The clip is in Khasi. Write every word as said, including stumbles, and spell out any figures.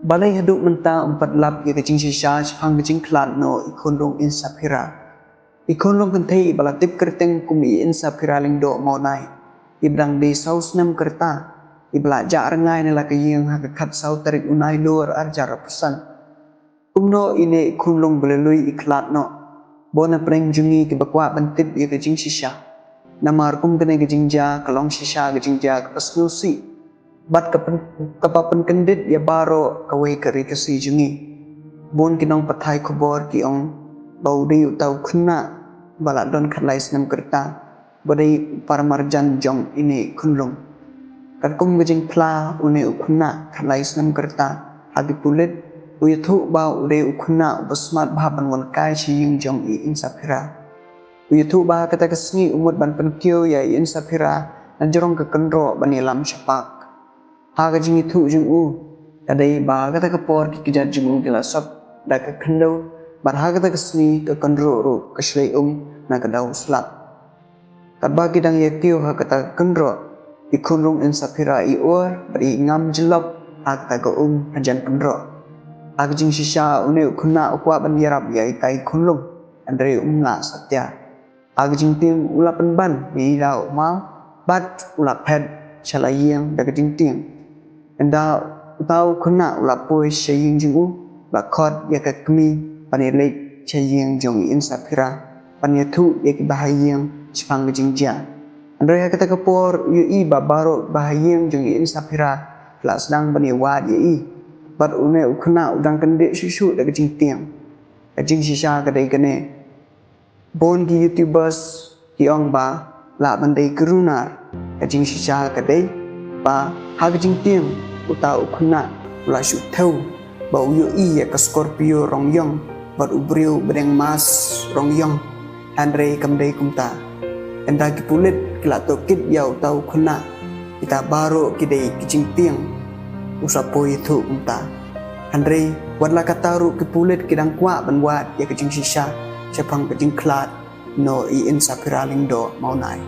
Balei haduh mynta ym pat lap ïa ka jingshisha shaphang ka jingkhlad noh i khunlung Insaphira? I khunlung kynthei ba la tip kyrteng kum i Insaphira Lyngdoh Mawnai, iba dang dei saw snem ka rta, iba la jah rngai na la ka ïing ha ka khatsaw tarik u Nailur arhajar arphew san. Kumno ine i khunlung ba la lui i khlad noh? Bun na pdeng jong ngi kiba kwah ban tip ïa ka jingshisha. Namar kum kane ka jingjia ka long shisha ka jingjia kaba sngewsih bad ka pyn-, kaba pynkyndit ïa baroh kawei ka ri Khasi jong ngi. Bun ki nongpathai khubor ki ong ba u dei uta u khynnah ba la don khatlai snem ka rta, ba dei u paramarjan jong ine i khunlung. Katkum ka jingphla, une u khynnah khatlai snem ka rta, ha ki pulit u ïathuh ba u dei u khynnah uba smat bha ban wan kai sha ïing jong i Insaphira. U ïathuh ba kata ka sngi u mut ban pynkiew ïa i Insaphira na jrong ka kynroh ban ïalam sha park. Ha ka jingïathuh jong u, ka dei ba kata ka por ki kjat jong u ki la sop da ka khyndew, bad ha kata ka sngi ka kynroh ruh ka shlei um na ka daw slap. Katba ki dang ïakiew ha kata ka kynroh, i khunlung Insaphira i ur bad i ngam jyllop ha kata ka um hajan kynroh. Ha ka jingshisha une u khynnah u kwah ban ïarap ïa itai i khunlung, hynrei um lah satia. Ha ka jingtieng u la pynban ïa i da u maw bad u la phet sha la ïing da ka jingtieng. Ynda uta u khynnah u la poi sha ïing jong u, u la khot ïa ka kmie ban ïaleit sha ïing jong i Insaphira ban ïathuh ïa ki bahaïing shaphang ka jingjia. Hynrei ha kata ka por u ïohi ba baroh ki bahaïing jong i Insaphira ki la sdang ban ïawad ïa i, bad une u khynnah u dang kyndit shuh shuh da ka jingtieng. Ka jingshisha ka dei kane. Bun ki YouTubers ki ong ba lah ban dei ki runar. Ka jingshisha ka dei ba ha ka jingtieng uta u khynnah u la shu thew ba u ïohi ïa ka Scorpio rong ïong bad u briew ba deng mask rong ïong, hynrei kam dei kumta. Ynda ki pulit ki la tohkit ïa uta u khynnah, kita baroh ki dei ki jingtieng, u sa poi ïathuh kumta. Hynrei wat la katta ruh ki pulit ki dang kwah ban wad ïa ka jingshisha shaphang ka jingkhlad noh i Insaphira Lyngdoh Mawnai.